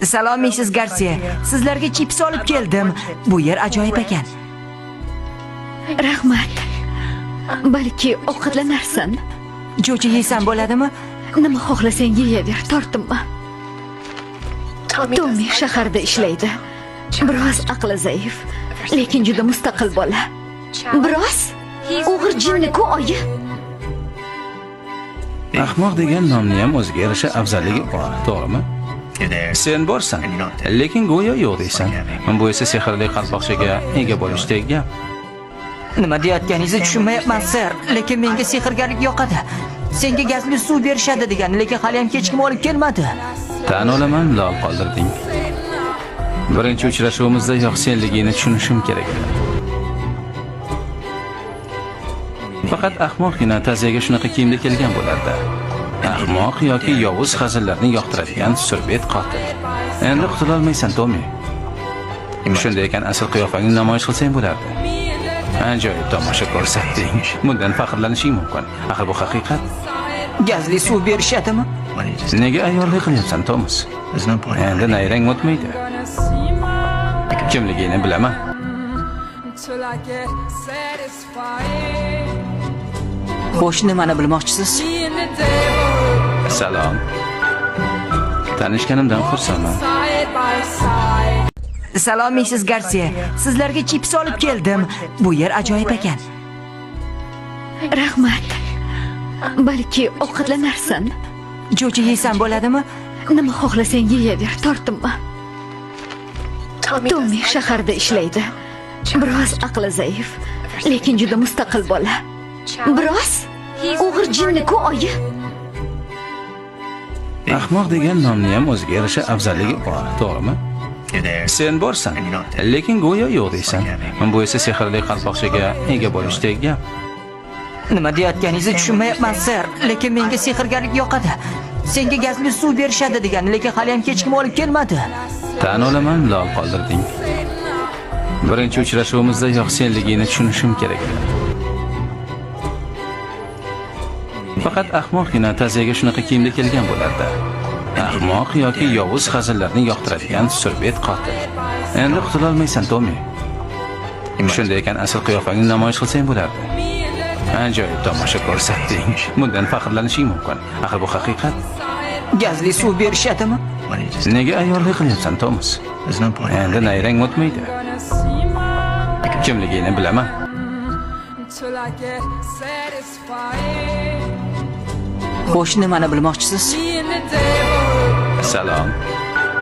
Salom, Mrs. Garcia. Sizlarga chips olib keldim. Bu yer ajoyib ekan. Rahmat. Balki ovqatlanarsan. Jo'ja yesam bo'ladimi? Nima xohlasang yeyaver, tortinma. Tommy shaharda ishlaydi. Biroz aqli zaif, lekin juda mustaqil bola. Biroz o'g'ir jinni-ku oyi. Ahmoq degan nomni ham o'ziga yarasha afzalligi bor, to'g'rimi? Sen borsan, lekin go'yo yo'q deysan. Bu esa sehrli qalpoqchaga ega bo'lishdek gap. Nima deyotganingizni tushunmayapman, sir, lekin menga sehrgarlik yoqadi. Senga gazli suv berishadi degan, lekin hali ham hech kim olib kelmadi. Tan olaman, lol qoldirding. Birinchi uchrashuvimizdayoq senligingni tushunishim kerak edi. Faqat ahmoqgina ta'ziyaga shunaqa kiyimda kelgan bo'lardi. Ahmoq yoki yovuz hazillarni yoqtiradigan surbet qotil. Endi qutula olmaysan, Tommy. Shunday ekan asl qiyofangni namoyish qilsang bo'lardi. Ajoyib tomosha ko'rsatding. Bundan faxrlanishing mumkin. Axir bu haqiqat. Gazli suv berishadimi? Nega ayyorlik qilyapsan, Thomas? Endi nayrang o'tmaydi. Kimligingni bilaman. Xo'sh, nimani bilmoqchisiz? Salom. Tanishganimdan xursandman. Salom, Mrs. Garcia. Sizlarga chips olib keldim. Bu yer ajoyib ekan. Rahmat. Balki ovqatlanarsan. Jo'ja yesam bo'ladimi? Nima xohlasang yeyaver, tortinma. Tommy shaharda ishlaydi. Biroz aqli zaif, lekin juda mustaqil bola. Biroz o'g'ir jinni-ku oyi. Ahmoq degan nomni ham o'ziga yarasha afzalligi bor, to'g'rimi? Sen borsan, lekin go'yo yo'q deysan. Bu esa sehrli qalpoqchaga ega bo'lishdek gap. Nima deyotganingizni tushunmayapman, sir, lekin menga sehrgarlik yoqadi. Senga gazli suv berishadi degan, lekin hali ham hech kim olib kelmadi. Tan olaman, lol qoldirding. Birinchi uchrashuvimizdayoq senligingni tushunishim kerak edi. Faqat ahmoqgina ta'ziyaga shunaqa kiyimda kelgan bo'lardi. Ahmoq yoki yovuz hazillarni yoqtiradigan surbet qotil. Endi qutula olmaysan, Tommy. Shunday ekan asl qiyofangni namoyish qilsang bo'lardi. Ajoyib tomosha ko'rsatding. Bundan faxrlanishing mumkin. Axir bu haqiqat. Gazli suv berishadimi? Nega ayyorlik qilyapsan, Thomas? Endi nayrang o'tmaydi. Kimligingni bilaman. Xo'sh, nimani bilmoqchisiz? Salom.